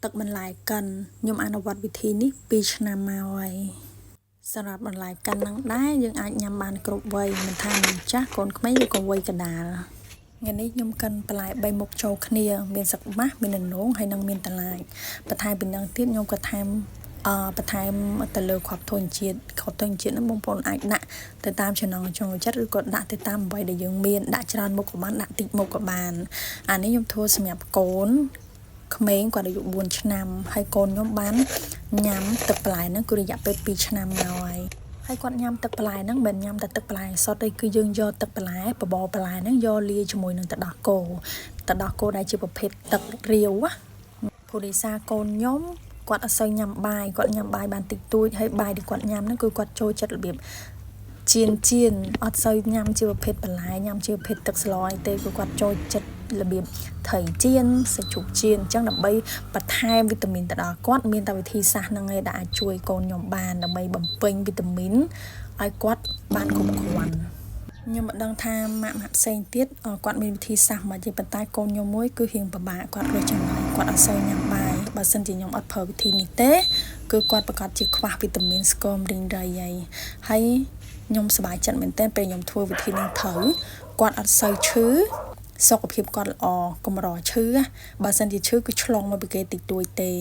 ទឹកបន្លែកិនខ្ញុំអនុវត្តវិធីនេះ2ឆ្នាំមកហើយសម្រាប់បន្លែកិនហ្នឹងដែរយើងអាចញ៉ាំបានគ្រប់វ័យមិនថាមនុស្សចាស់កូនក្មេងឬក៏វ័យកណ្ដាលថ្ងៃនេះខ្ញុំកិនបន្លែ3មុខចូលគ្នាមានសឹកម៉ាស់មានននោងហើយនិងមានតឡាចបន្ថែមពីនឹងទៀតខ្ញុំក៏ថែមអឺបន្ថែមទៅលើគ្រាប់ធញ្ញជាតិគ្រាប់ធញ្ញជាតិហ្នឹងបងប្អូនអាចដាក់ទៅតាមចំណង់ចំណូលចិត្តឬក៏ដាក់ទៅតាមអ្វីដែលយើងមានដាក់ច្រើនមុខក៏បានដាក់តិចមុខក៏បានអានេះខ្ញុំធ្វើសម្រាប់កូនក្មេងគាត់អាយុ4ឆ្នាំហើយកូនខ្ញុំបានញ៉ាំទឹកបន្លែហ្នឹងគឺរយៈពេល2ឆ្នាំមកហើយហើយគាត់ញ៉ាំទឹកបន្លែហ្នឹងមិនមែនញ៉ាំតែទឹកបន្លែសុទ្ធទេគឺយើងយកទឹកបន្លែបបរបន្លែហ្នឹងយកលាយជាមួយនឹងទឹកដោះគោទឹកដោះគោដែលជាប្រភេទទឹករាវណាព្រោះដោយសារកូនខ្ញុំគាត់អត់សូវញ៉ាំបាយគាត់ញ៉ាំបាយបានតិចតួចហើយបាយដែលគាត់ញ៉ាំហ្នឹងគឺគាត់ចូលចិត្តរបៀបជៀនជៀនអត់សូវញ៉ាំជាប្រភេទបន្លែញ៉ាំជាប្រភេទទឹកស្លអីទេគឺគាត់ចូលចិត្តរបៀបត្រីចៀនសាច់ជ្រូកចៀនអញ្ចឹងដើម្បីបន្ថែមវីតាមីនទៅដល់គាត់មានតែវិធីសាស្ត្រហ្នឹងឯងដែលអាចជួយកូនខ្ញុំបានដើម្បីបំពេញវីតាមីនឲ្យគាត់បានគ្រប់គ្រាន់ខ្ញុំមិនដឹងថាម៉ាក់ម៉ាក់ផ្សេងទៀតគាត់មានវិធីសាស្ត្រមកទេប៉ុន្តែកូនខ្ញុំមួយគឺរៀងពិបាកគាត់រើសចំណីគាត់អត់សូវញ៉ាំបាយបើសិនជាខ្ញុំអត់ប្រើវិធីនេះទេគឺគាត់ប្រកាសជាខ្វះវីតាមីនស្គមរីងរៃហើយហើយខ្ញុំសប្បាយចិត្តមែនទែនពេលខ្ញុំធ្វើវិធីនេះត្រូវគាត់អត់សូវឈឺសុខភាពគាត់ល្អកម្រឈឺបើសិនជាឈឺគឺឆ្លងមកពីគេតិចតួចទេ។